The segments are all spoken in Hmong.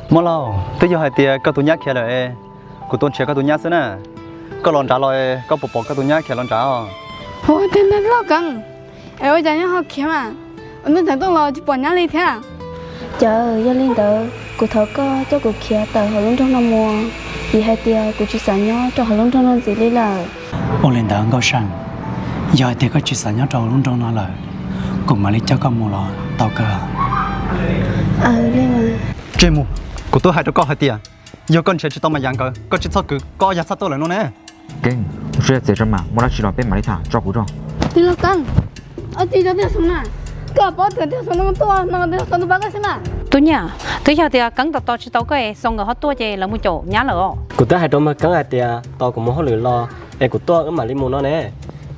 Muab laug, twb yog hais tias koj tus nyab khiav lawm es kuv tuaj nrhiav koj tus nyab xwb na. Koj los nrad los es koj puas pom koj tus nyab khiav los nrad os? Ua tiag ntag Lauj Keeb, es ua cas nyab ho khiav mas? Ua ntej thaum tuaj los tsis pom nyab li thiab. Cawv, yog li ntawd kuv thov koj coj kuv khiav tawm hauv lub nroog no mus, vim hais tias kuv tsis xav nyob rau hauv lub nroog no ntxiv li lawm. Ua li ntawd Nkauj Seej, yog hais tias koj tsis xav nyob rau hauv lub nroog no lawm, kuv mam li coj koj mus los tau kawg. Ntsej muag, kuv twb hais rau koj hais tias yog koj nrhiav tsis tau Mas Yas nkawd, koj tsis txhob kwv, koj ob yag txhob tuaj lawm no ne. Keeb, ua tsaug tso mas, muaj dab tsi los peb mam li tham tso kuv tso. Tij laug Keeb, ua tsaug tso Tij Xoo na, koj paub tias Tij Xoo no tuaj no, Tij Xoo tuaj pab koj xwb na. Tub Nyiaj, twb yog tias Keeb tos tos tsis tau koj es Xoo nkawd ho tuaj ces lawv mus caum nyab lawm os. Kuv twb hais rau Mas Keeb hais tias tos kuv mus hauj lwm los es kuv tuaj wb mam li mus no ne.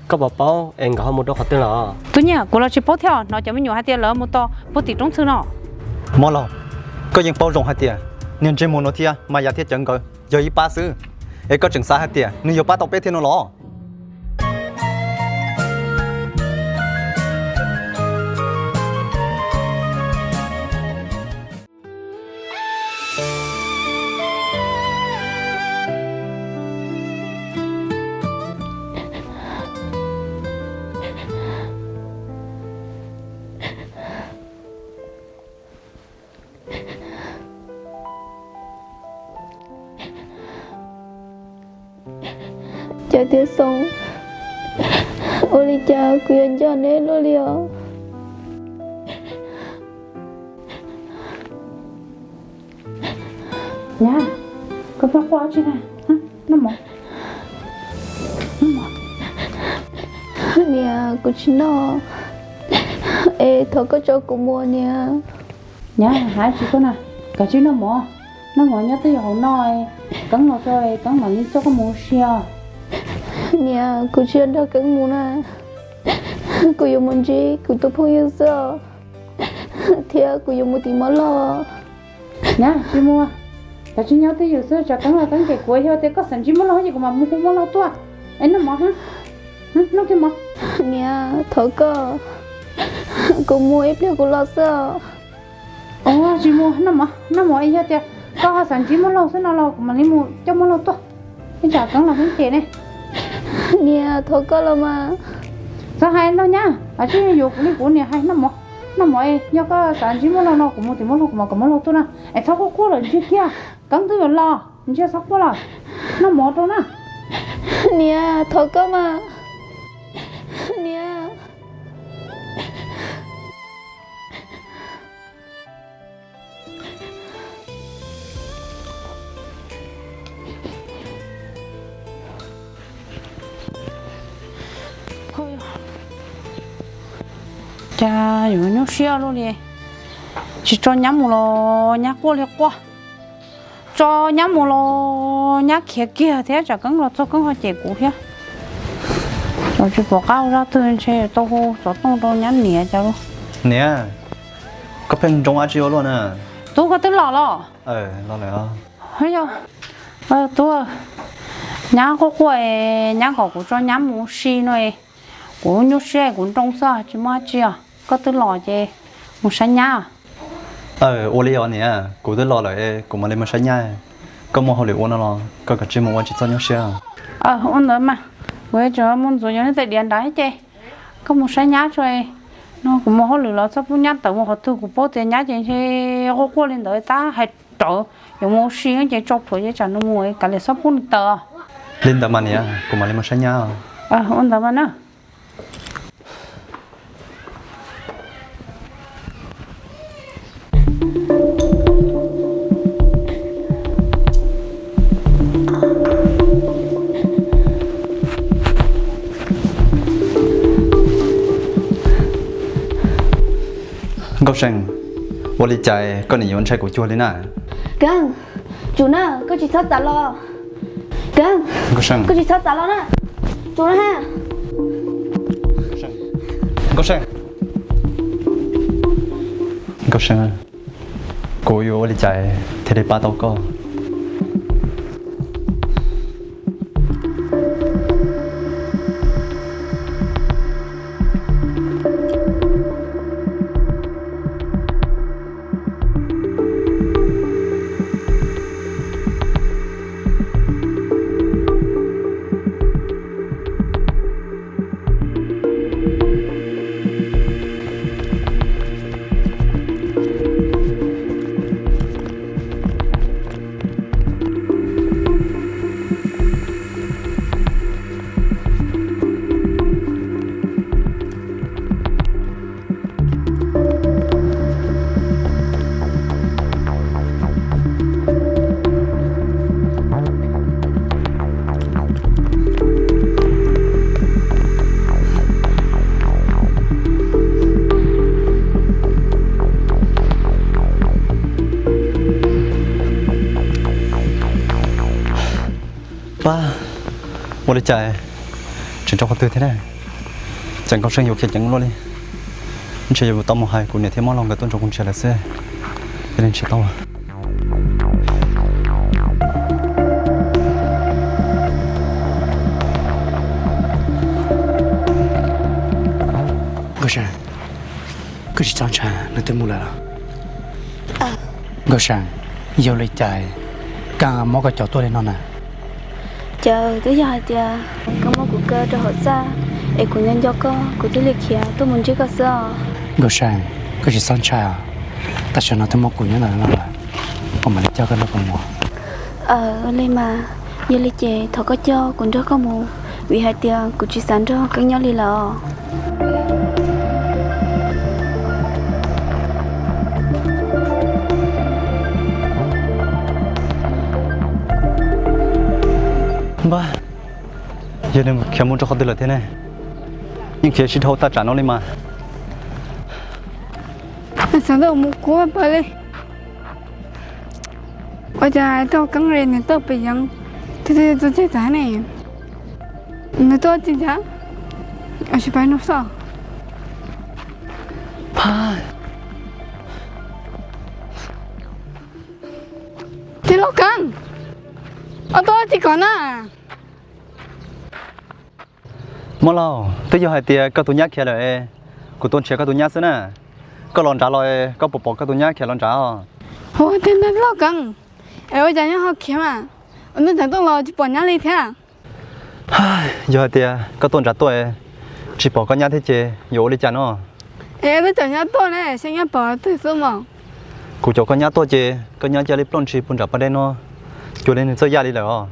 Koj puas paub es nkawd ho mus rau qhov twg lawm? Tub Nyiaj, kuv los tsis paub thiab, hnov cov me nyuam hais tias lawv mus tos puag tim roob ntxhw no. Muab laug, koj yeej paub zoo hais tias niag ntsej muag no thiab Mas Yas thiab Cawv nkawd yog ib pab xwb, es koj tseem xav hais tias nws yuav pab tau peb thiab no los? Cawv thiab Xoo, ua li cas kuv yuav nco neb luaj li os? Nyab, koj pheej quaj dab tsi na? Noj mov, noj mov. Niam, kuv tsis noj, es thov koj tso kuv mus niam. Nyab, hais dab tsi koj na, kav tsij noj mov, noj mov nyob twj ywm hauv no, Keeb los tso Keeb mam li coj koj mus ua si os. Niam, kuv tsis nrog Keeb mus na, kuv yuav mus ntsib kuv tus phooj ywg xwb os, thiab kuv yuav mus tim Muaj Laug. Nyab, tsis mus, kav tsij nyob twj ywm xwb, tsam Keeb los Keeb cem kuv, yog tias koj xav ntsib Muaj Laug ces kuv mam mus hu Muaj Laug tuaj. Es noj mov, noj kiag mov. Niam, thov koj, kuv mus ib pliag kuv los xwb os. Tsis mus, noj mov, noj mov, yog tias koj ho xav ntsib Muaj Laug xwb no los kuv mam li mus coj Muaj Laug tuaj, ib tsam Keeb los Keeb cem ne. Niam, thov koj los mas. Txhob hais ntau nyab, tsis yuav kuv li kuv niam hais, noj mov, noj mov, yog koj xav ntsib Muaj Laug no kuv mus tim Muaj Laug, kuv mam kom Muaj Laug tuaj na. Es txhob quaj quaj lawm, ntsia kiag, Keeb twb yuav los, ntsia txhob quaj los, noj mov rau na. Niam, thov koj mas. Niam. Cas yuav nyuaj siab luaj li, tsis tso nyab mus los nyab quaj li quaj, tso nyab mus los nyab khiav kiag thiab, tsam Keeb los txog Keeb ho cem kuv thiab. Tsis pom qab ua zaj twg, ntshe tau hu xov tooj rau nyab niam cas lauj. Niam, koj pheej nroo dab tsi ua luaj na? Tub, koj twb los los? Los lawm. Tub, nyab quaj quaj, nyab kom kuv tso nyab mus ua si no, kuv nyuaj siab kuv nroo xwb tsis muaj dab tsi os. Koj twb los ces mus saib nyab. Ua li os niam, kuv twb los lawm, kuv mam li mus saib nyab. Koj muaj hauj lwm ua no los koj kav tsij mus ua, tsis txhob nyuaj siab. Ua ntawd mas, kuv tseem mus ntxuav yog nej tej diav nrad ces koj mus saib nyab tso. No kuv mus hauj lwm los txhob pub nyab tawm mus qhov twg, kuv paub tias nyab ces ntshe quaj quaj li ntawd tab hais rawv yuav mus ua si ces tso plhuav ces tsam nws mus kav liam txhob pub nws tawm. Li ntawd mas niam, kuv mam li mus saib nyab. Ua ntawd mas na. Nkauj See, ua li cas koj nim yuav ntshai kuv cuag li na? Keeb, tsum na, koj tsis txhob txav los. Keeb, koj tsis txhob txav los na. Tsum na ha. Nkauj See, Nkauj See, kuv yuav ua li cas thiaj li pab tau koj? Ua li cas tseem rau qhov twg thiab na? Cas Nkauj Seej yuav khiav ceev luaj li? Ntshe yuav tau mus hais kuv niam thiab Mob Laug nkawd tuaj nrog kuv nrhiav lawm xwb. Yog li nrhiav tau. Nkauj Seej, koj tsis txhob ntshai, nws twb mus lawm los? Nkauj Seej, yog li cas koj muab koj cov tuaj li no na? Ces twb yog hais tias koj muab kuv kaw rau hauv txaj es kuv nco nco koj, kuv thiaj li khiav tuaj mus ntsib koj xwb os. Nkauj Seej, koj tsis txhob ntshai os. Tam sim no twb muab kuv nyob ntawm no lawm, kuv mam li coj koj nrog kuv mus. Aws, ua li mas, yog li ces thov koj coj kuv nrog koj mus, vim hais tias kuv tsis xav nrog koj nyob li lawm os. Npab, yog nws khiav mus rau qhov twg lawm thiab ne? Yeej khiav sib dhau tag tsam no li mas. Xav tau mus kuv pawg li. Ua cas tau keeb li nws tuaj pem yeev, twb twb tuaj ceg tag ne. Nws tuaj tsis ntag, tsis pais no xwb. Tij laug Keeb, ua tuaj tsis kom na. Mob Laug, twb yog hais tias koj tus nyab khiav lawm, kuv tuaj nrhiav koj tus nyab xwb na. Koj los nrad los, koj puas pom koj tus nyab khiav los nrad os? Ua tiag ntag tij laug Keeb, es ua cas nyab ho khiav mas? Ua ntej thaum tuaj los tsis pom nyab li thiab. Yog hais tias koj tuaj nrad tuaj, tsis pom koj nyab thiab ces yuav ua li cas no? Es twb cov nyab tuaj ne, saib nyab pom twg xwb mas. Kuv cov koj nyab tuaj ces koj nyab cia li ploj ntshis puag nram pas dej no, cuag li nws txawj yaj li lawm os.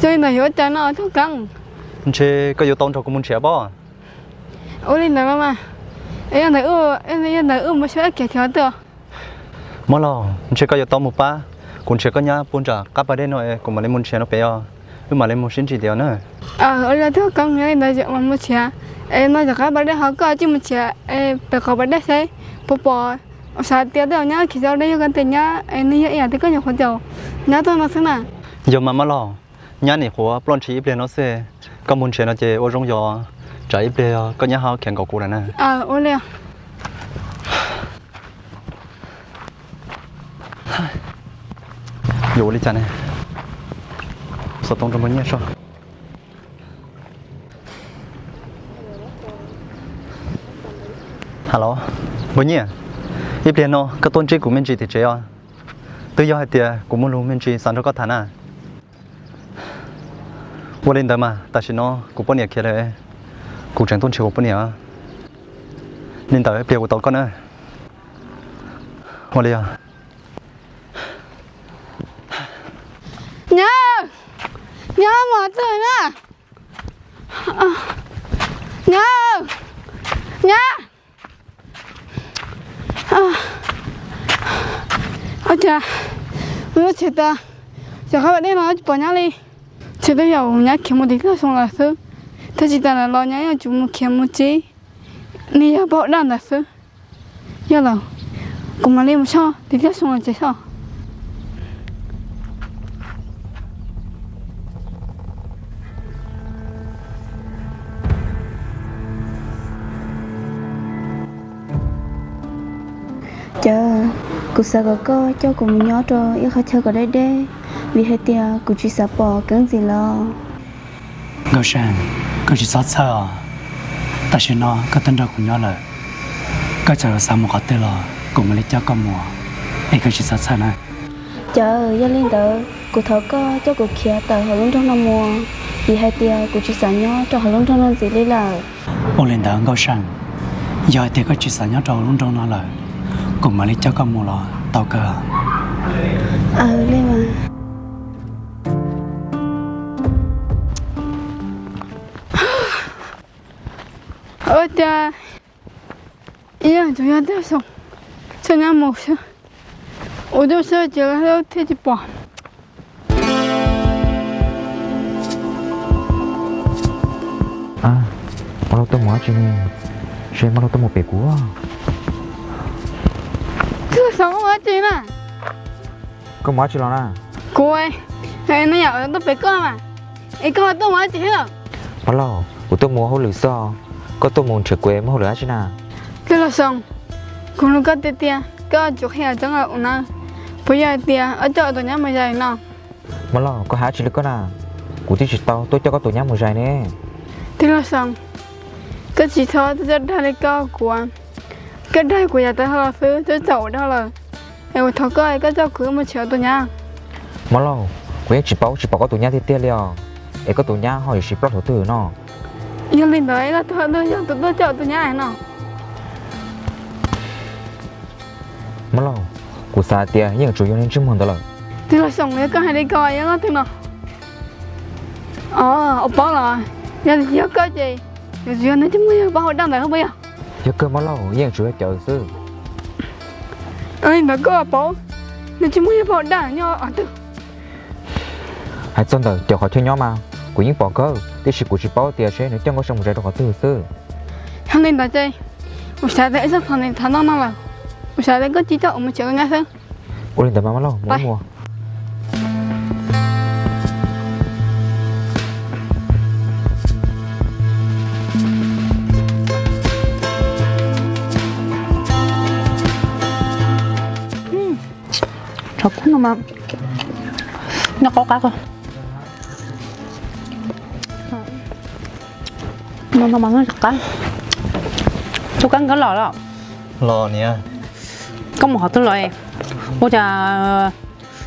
Cuag li ntawd yuav ua cas no tij laug Keeb? Ntshe koj yuav tau nrog kuv mus nrhiav pob. Ua li ntawd mas, yog ntawd wb mus saib kiag thiab twb. Mob Laug, ntshe koj yuav tau mus pab kuv nrhiav koj nyab puag nram qab pas dej no, kuv mam li mus nrhiav no pem os, wb mam li mus sib ntsib tiag na. Ua li tij laug Keeb, yog li ntawd mam mus nrhiav. Es no nram qab pas dej ho koj cia mus nrhiav pem qhov pas dej seb puas pom. Xav tias tej zaum nyab khiav rau deb, yog koj tes nyab es nws yog ib yam li koj nyuam qhuav caum nyab tuaj no xwb na. Yog mas Mob Laug, nyab nim qhuav ploj ntshis ib pliag no xwb, koj mus nrhiav no ces ua zoo yog tsam ib pliag koj nyab ho khiav nkaus kuv lawm na. Ua li. Yuav ua li cas ne? Xov tooj rau Npawg Nyiaj soj. Hello, Npawg Nyiaj, ib pliag no koj tuaj ntsib kuv me ntsis tim tsev os. Twb yog hais tias kuv muaj lus me ntsis xav nrog koj tham na. Ua li ntawd mas tam sim no kuv poj niam khiav lawm, kuv tseem tuaj nrhiav kuv poj niam. Li ntawd ib pliag kuv tos koj na. Ua li os. Nyab, nyab, mus twg na? Nyab, nyab. Ua cas mus ua tshais tas, cov qab pas dej no tsis pom nyab li. Tsis, twb yog nyab khiav mus tim Tiaj Xoo lawm xwb, thiab tsis tas lawm los nyab yeej tsis mus khiav mus tsev, nws yog pab hauv daj ntawd xwb. Yog lawm, kuv mam li mus soj tim Tiaj Xoo lawm tsev soj. Cawv, kuv xav kom koj coj kuv mus nyob rau ib qhov chaw kom deb deb, vim hais tias kuv tsis xav pom Keeb ntxiv lawm. Nkauj Seej, koj tsis txhob txhawj os. Tam sim no koj twb nrog kuv nyob lawm, koj txawm xav mus qhov twg los kuv mam li coj koj mus, es koj tsis txhob txhawj na. Cawv, yog li ntawd kuv thov koj coj kuv khiav tawm hauv lub nroog no mus, vim hais tias kuv tsis xav nyob rau hauv lub nroog no ntxiv li lawm. Ua li ntawd Nkauj Seej, yog hais tias koj tsis xav nyob rau hauv lub nroog no lawm, kuv mam li coj koj mus los tau kawg. Aws, li mas. Ua cas ib yam tsuas yog Tiaj Xoo, txhob nyab mus xwb, ua tus xwb ces lawv thiaj tsis pom. Mob Laug tuaj mus dab tsi ne? Ntshe Mob Laug tuaj mus pem kuv. Koj xav mus dab tsi na? Koj mus dab tsi los na? Kuv, nej yam tuaj pem koj mas. Es koj tuaj mus dab tsi thiab? Mab Lauj, kuv tuaj mus ua hauj lwm xwb. Koj tuaj mus nrhiav kuv muaj hauj lwm dab tsi na? Tij laug Xyooj, kuv nug koj tiag tiag, koj tsis qhia tseeb ua na. Puas yog hais tias wb coj tus nyab mus zais no? Mab Lauj, koj hais dab tsi li koj na? Kuv twb tsis tau tuaj coj koj tus nyab mus zais ne. Tij laug Xyooj, koj tsis txhob tuaj coj dag li koj kuv. Koj dag kuv yav tas los xwb twb txaus ua dag lawm. Es kuv thov koj, koj coj kuv wb mus nrhiav tus nyab. Mab Lauj, kuv yeej tsis paub tsis pom koj tus nyab tiag tiag li os. Es koj tus nyab ho yuav siv plaub hluav twg no? Yog li ntawd Leej Tub yog tus tuaj coj tus nyab no? Mab Lauj, kuv xav tias yeej yuav tsum yog niag ntsej muag ntawd lawm. Tij laug Xyooj, yog koj hais li ko yog leej twg no? Os, ua paub los, yog, yog koj ces yuav tsum yog niag ntsej muag yawg paub hau daj ntawd puas yog? Yog kawg Mab Lauj, yeej yuav tsum yog cawv xwb. Li ntawd koj paub niag ntsej muag yawg paub hau daj nyob qhov twg? Hais txog ntawm cawv qhov chaw nyob mas kuv yeej pom kawg, tiam sis kuv tsis paub tias seb nws coj Nkauj See mus zais rau qhov twg xwb. Yog li ntawd ces kuv xav tias wb txhob tham ntawm no lawm, kuv xav tias koj cia coj wb mus nrhiav tus nyab xwb. Ua li ntawd mas Mab Lauj, mus mus. Tsov kub no mas nyob qab qab ko. No no mas nyob qab. Tub Kab nkawd los los? Los niam. Koj mus qhov twg los? Ua cas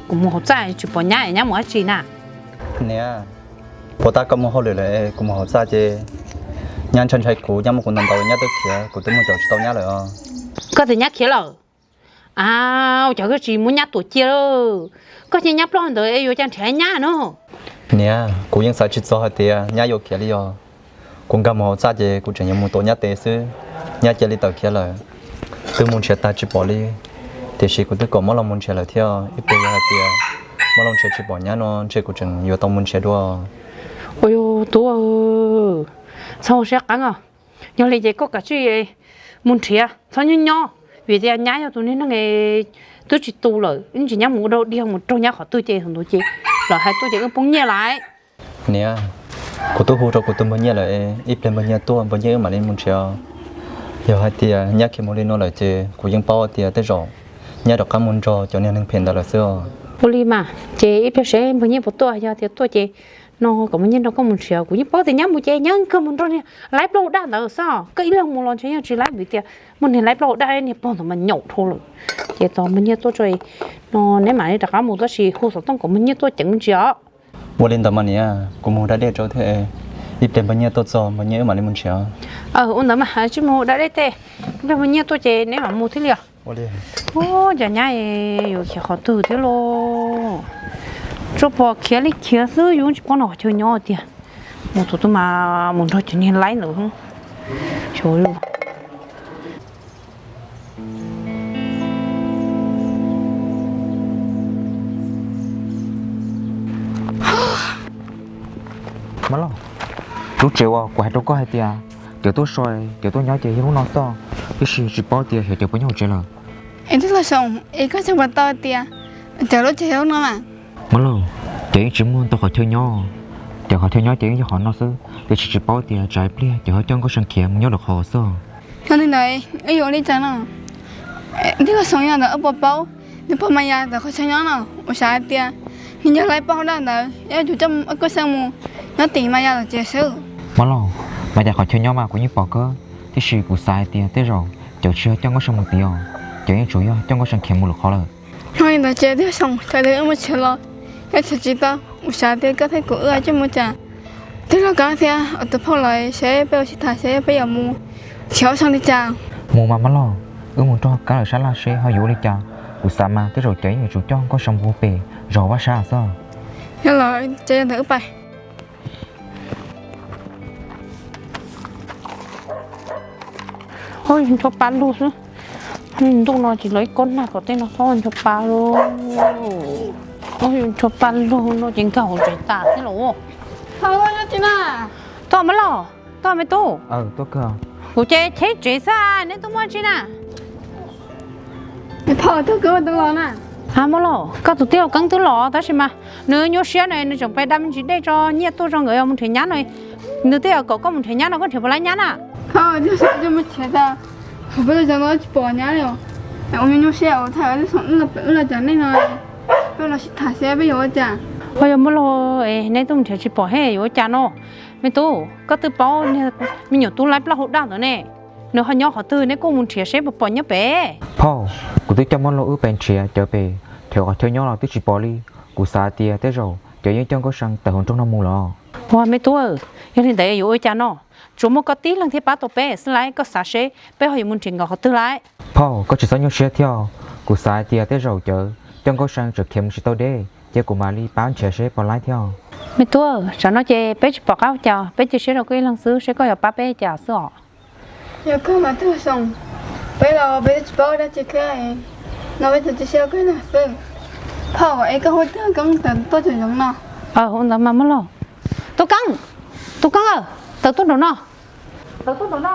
kuv mus hauv txaj tsis pom nyab, nyab mus dab tsi na? Niam, puas tab koj mus hauj lwm lawm, kuv mus hauv txaj ces nyab ntshai ntshai kuv, nyab muab kuv ntaus ntaus nyab twb khiav, kuv twb mus caum tsis tau nyab lawm os. Koj tias nyab khiav lawm? Au, cas koj tsis muab nyab tua cia lawm? Koj cia nyab ploj ntawd es yuav cas nrhiav nyab no? Niam, kuv yeej xav tsis txog hais tias nyab yuav khiav li os. Kuv nkag mus hauv txaj ces kuv tseem yuav mus tua nyab tes xwb, nyab cia li tawm khiav lawm. Twb mus nrhiav tag tsis pom li, tiam sis kuv twb kom Mab Lauj mus nrhiav lawm thiab, ib pliag yog hais tias Mab Lauj nrhiav tsis pom nyab no ntshe kuv tseem yuav tau mus nrhiav dua. Ua yus tub, txhob ua siab qeeb os. Yog li ces koj kav tsij mus nrhiav, txhob nyob nyob, vim tias nyab yog tus niag neeg twb tsis tu lawm, ib ntsis nyab mus ua dog dig mus raug nyab qhov twg ces thaum ntawd ces lawv hais tuaj ces wb poob nyiaj lawm. Niam, kuv twb hu rau kuv tus npawg Nyiaj lawm, ib pliag npawg Nyiaj tuaj npawg Nyiaj wb mam li mus nrhiav. Yog hais tias nyab khiav mus li no lawm ces kuv yeej paub tias tej zaum nyab rov qab mus nrog cov niag neeg phem ntawd lawm xwb os. Ua li mas ces ib pliag seb npawg Nyiaj puas tuaj, yog tias tuaj ces no kom npawg Nyiaj nrog koj mus nrhiav. Kuv yeej paub tias nyab mus ces nyab kawg mus nrog niag laib plaub hau daj ntawd xwb. Koj ib leeg mus los ntshe yeej tsis laib vim tias muaj niag laib plaub hau daj niag pog ntawd mas nyaum dhau lawm. Ces tos npawg Nyiaj tuaj tso no neb mam li rov qab mus, tab sis hu xov tooj kom npawg Nyiaj tuaj ceev ntsis os. Ua li ntawd mas niam, kuv mus da dej rau thiab, ib pliag npawg Nyiaj tuaj txog npawg Nyiaj wb mam li mus nrhiav. Ua ntawd mas tsij mus da dej tej, ib pliag npawg Nyiaj tuaj ces neb mam mus thiab li os. Ua li. Ua cas nyab yuav khiav qhov twg thiab lauj? Tsuas pom khiav li khiav xwb, yus tsis paub nws qhov chaw nyob tiag. Mus tus twg mas mus nrog cov niag laib ntawd. Mab Lauj, lub tsev uas kuv hais rau koj hais tias cawv tuaj so, cawv tuaj nyob ces yog lub no xwb, tiam sis tsis paub tias xyov cawv puas nyob hauv tsev lawm. Es tij laug Xyooj, es koj tseem pom tau tias cawv lub tsev yog lub no mas? Mab Lauj, cawv yeej tsis muaj ntau qhov chaw nyob, cawv qhov chaw nyob ces yeej yog qhov no xwb, tiam sis tsis paub tias tsam ib pliag cawv ho coj Nkauj See khiav mus nyob lwm qhov xwb. Yog li ntawd wb yuav ua li cas no? Tij laug Xyooj, yog ntawd wb puas paub nws pog Maiv Yaj ntawm qhov chaw nyob no? Kuv xav hais tias nws yog laib plaub hau daj ntawd, yog yuav coj Nkauj See mus nyob tim Maiv Yaj lawm ces xwb. Mab Lauj, Maiv Yaj qhov chaw nyob mas kuv yeej pom kawg, tiam sis kuv xav hais tias tej zaum cawv tsis yog coj Nkauj See mus tid os, cawv yeej tsuas yog coj Nkauj See khiav mus lwm qhov lawm. Yog li ntawd ces tij laug Xyooj, thaum twg wb mus nrhiav los, yog nrhiav tsis tau, kuv xav tias koj thiab kuv wb coj mus cas, tij laug Kab thiab tus phauj lawv seb peb ua sib tham seb peb yuav mus nrhiav Nkauj See li cas. Mus mas Mab Lauj, wb mus nrog Kab lawv sab laj seb ho yuav ua li cas. Kuv xav mas tej zaum cawv yeej yuav tsum coj Nkauj See mus pem zos Vaj Sab xwb. Yog lawm ces ntawd wb pais. Oj, ncho pa lug xwb. Ntuj no tsis los ib kob nag kom tej no xob ncho pa lug. Oj, ncho pa lug no ces nkag hauv tsev tas thiab los. Tuaj Mab Lauj, tuaj me tub. Kuv ces cheb tsev xwb, neb tuaj muaj tsi na? Phauj, tuaj kawm ua tus los na. Ha, Muaj Laug, koj tus tij laug Keeb twb los tab sis mas nws nyuaj siab no, nws tseem pais da me ntsis dej tso nyiaj tuaj tso nkawd mus nrhiav nyab no. Nws twb kom koj mus nrhiav nyab no, koj nrhiav puas laib nyab na? Phauj, mus nrhiav tas, peb lub zos no tsis pom nyab li os. Ua nyuaj siab ua thaum wb los cov neeg no, peb los sib tham seb peb yuav ua cas. Ua yog Muaj Laug, neb tuaj mus nrhiav tsis pom he yuav ua cas no? Me tub, koj twb paub me nyuam tub laib plaub hau daj ntawd ne, nws ho nyob qhov twg, neb kuj mus nrhiav seb puas pom nyob pem. Phauj, kuv twb coj Muaj Laug wb pais nrhiav cov pem, nrhiav qhov chaw nyob los twb tsis pom li. Kuv xav tias tej zaum cov yeej coj Nkauj See tawm hauv nroog no mus lawm. Ua me tub, yog li ntawd yuav ua cas no? Tsuas muaj koj tib leeg thiaj pab tau peb xwb lauj, koj xav seb peb ho yuav mus nrhiav nkawd qhov twg lauj? Phauj, koj tsis txhob nyuaj siab thiab, kuv xav hais tias tej zaum cov coj Nkauj See tseem khiav mus tsis tau deb, ces kuv mam li pab nrhiav seb puas laib thiab. Me tub, tsam no ces peb tsis pom qab ua cas, peb cia siab rau koj ib leeg xwb seb koj yuav pab peb cas xwb os. Yog koj mas tug Xoo, peb los peb twb tsis paub dab tsi thiab, no peb tsuas cia siab rau koj ib leeg xwb. Phauj, es koj hu tug Keeb tawm tuaj tseem zoo no. Ua ntawd mas Muaj Laug. Tub Keeb, Tub Keeb, tawm tuaj nraum no. Tawm tuaj nraum no.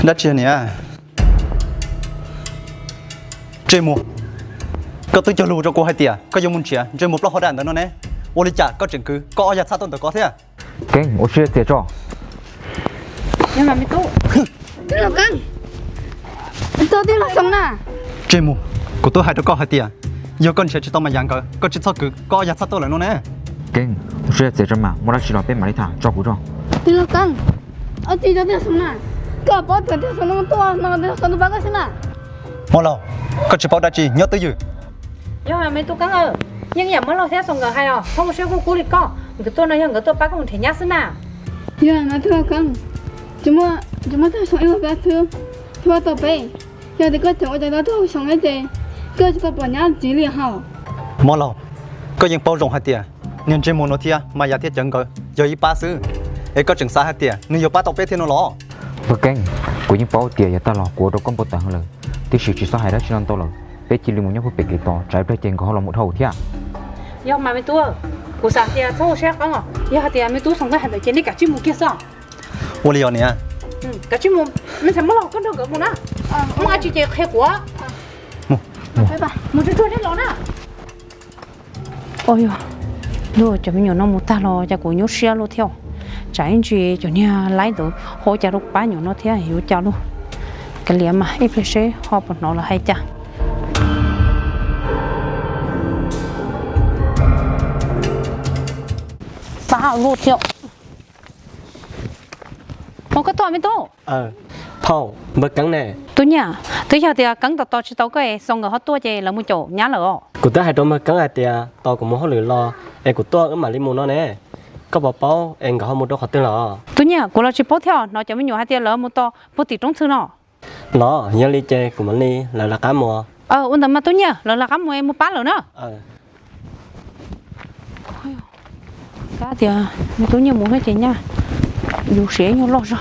Dab tsi niam? Ntsej Muag, koj twb cog lus rau kuv hais tias koj yuav mus nrhiav Ntsej Muag plaub hau daj ntawd no ne, ua li cas koj tseem kwv koj ob yag txhab tuaj ntawm ko thiab? Keeb, ua siab txias tso. Tij laug Keeb, tij laug Xoo na. Ntsej Muag, kuv twb hais rau koj hais tias yog koj nrhiav tsis tau Mas Yas nkawd, koj tsis txhob kwv koj ob yag txhab tuaj lawm no ne. Keeb, ua siab txias tso mas, muaj dab tsi los peb mam li tham, tso kuv tso. Tij laug Keeb, ob tij laug Xoo na, koj paub tias tij laug Xoo no tuaj no, tij laug Xoo no pab koj xwb na. Muaj Laug, koj tsis paub dab tsi nyob twj ywm. Yog me tub Keeb, yeej yam Muaj Laug thiab Xoo nkawd hais os, txhob ua siab kub kub li koj, nkawd tuaj no yog nkawd tuaj pab koj mus nrhiav nyab xwb na. Yog mas tij laug Keeb, tsis muaj tij laug Xoo ib leeg pab xwb thiaj pab tau peb. Yog tias koj tseem ua cas no tij laug Xoo thiab ces koj tsis tau pom nyab ntxiv li hos. Muaj Laug, koj yeej paub zoo hais tias niag Ntsej Muag no thiab Mas Yas thiab cov nkawd yog ib pab xwb, es koj tseem xav hais tias nws yuav pab tau peb thiab no los? Keeb, kuv yeej paub tias yav tag los kuv ua rau koj npau taws heev lawm, tiam sis tsis txhob hais dab tsi no ntau lawm, peb cia li mus nyob puag pem kev tos tsam ib pliag ces nkawd ho los mus dhau thiab. Yog mas me tub, kuv xav tias txhob ua siab qeeb os, yog hais tias me tub Xoo nkawd hais ntawd ces nej kav tsij mus kiag xwb. Ua li os niam. Kav tsij mus, me ntxhais Muaj Laug koj nrog nkawd mus na, muaj dab tsi ces qhia kuv. Mus tsuag tsuag thiab los na. Ua yog, luag cov me nyuam no mus tag los cas kuv nyuaj siab luaj thiab. Tsam ib ntsis cov niag laib ntawd ho ua cas rau kuv pab nyuam no thiab yuav cas luaj. Kav liam mas ib pliag seb ho puas hnov lawv hais cas. Pab luaj thiab. Ua koj tuaj me tub. Phauj, npawg Keeb ne? Tub Nyiaj, twb yog tias Keeb tos tos tsis tau koj es Xoo nkawd ho tuaj ces lawv mus caum nyab lawm os. Kuv twb hais rau npawg Keeb hais tias tos kuv mus hauj lwm los es kuv tuaj wb mam li mus no ne. Koj puas paub es nkawd ho mus rau qhov twg lawm? Tub Nyiaj, kuv los tsis paub thiab, hnov cov me nyuam hais tias lawv mus tos puag tim roob txhwb no. Los yog li ces kuv mam li lawv lawv qab mus. Ua ntawd mas Tub Nyiaj, lawv lawv qab mus es mus pab lawm na. Kab tias me Tub Nyiaj mus no ces nyaj yus siav nyuag loj zog.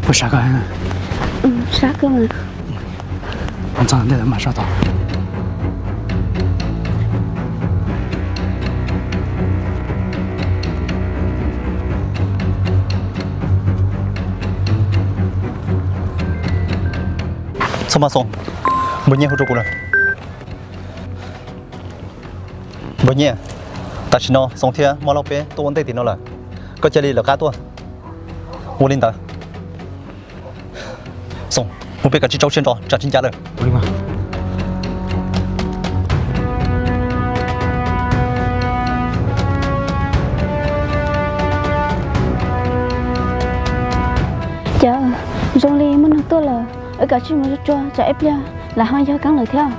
Puas sab koj? Sab kawg mas. Ntxog ntej lawv mam sab tod. Txhob mas Xoo, npawg Nyiaj hu rau kuv lawm. Npawg Nyiaj, tam sim no Xoo thiab Muaj Laug peb tuaj ua ntej tim no lawm, koj cia li lawv qab tuaj. Ua li ntawd. Xoo, mus peb kav tsij tso siab ntso tsam tsis ncav lawm. Cas zoo li muaj neeg tuaj lawm, wb kav tsij mus tsuag tsuag tsam ib pliag lawv ho yog Keeb lawm thiab.